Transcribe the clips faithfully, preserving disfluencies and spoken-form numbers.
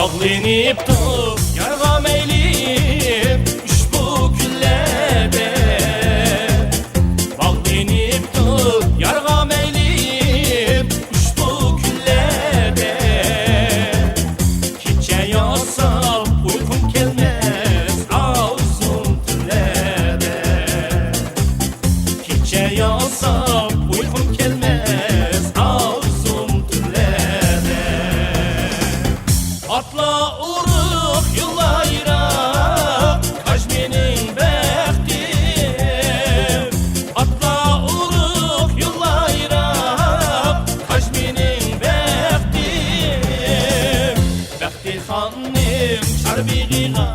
باغلىنىپتۇ يارغا مەيلىم ئۇشبۇ كۈنلەردە. باغلىنىپتۇ يارغا مەيلىم ئۇشبۇ كۈنلەردە. كېچە ياتسام ئۇيقۇم كەلمەس ئۇزۇن تۈنلەردە. كېچە ياتسام ئۇيقۇم كەلمەس ئۇزۇن تۈنلەردە. ئاتلار ئۇرۇق يوللار يىراق، كاش مېنىڭ بەختىم. ئاتلار ئۇرۇق يوللار يىراق، كاش مېنىڭ بەختىم. بەختىخاننىڭ چاربېغىغا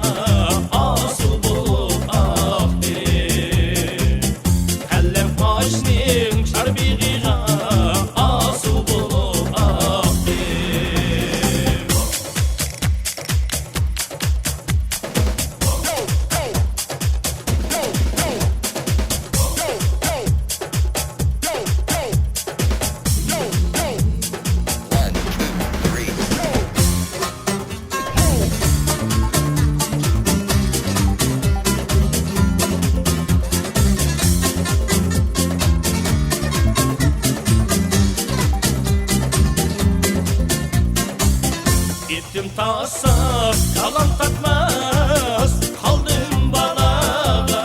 ئاسىل بولۇپ ئاقتىم. قەلەم قاشنىڭ چاربېغىغا ئاسىل بولۇپ ئاقتىم. ئېتىم تاسا، كالام تارتماس قالدىم بالاغا.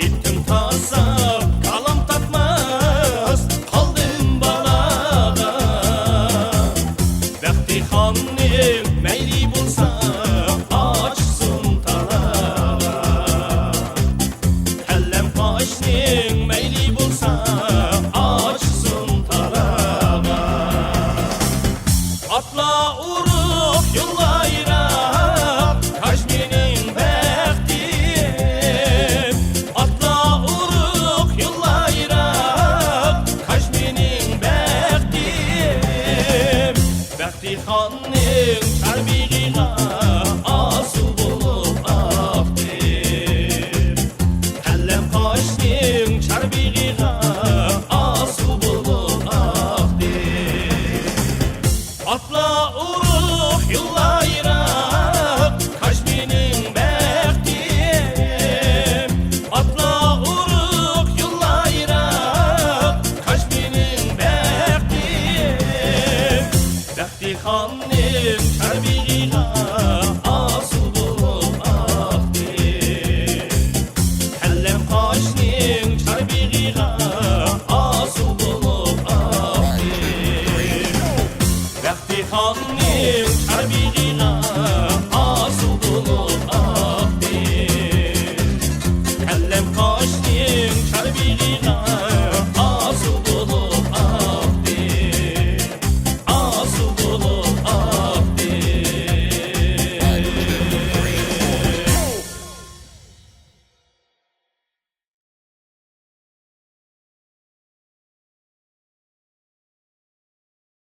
ئېتىم تاسا، كالام تارتماس قالدىم بالاغا. بەختىخاننىڭ مەيلى بولسا ئاچسۇن تالاغا. قەلەم قاشنىڭ مەيلى بولسا ئاچسۇن تالاغا. ئاتلار ئۇرۇق يوللار يىراق، كاش مېنىڭ بەختىم. ئاتلار ئۇرۇق يوللار يىراق، كاش مېنىڭ بەختىم. بەختىخاننىڭ چاربېغى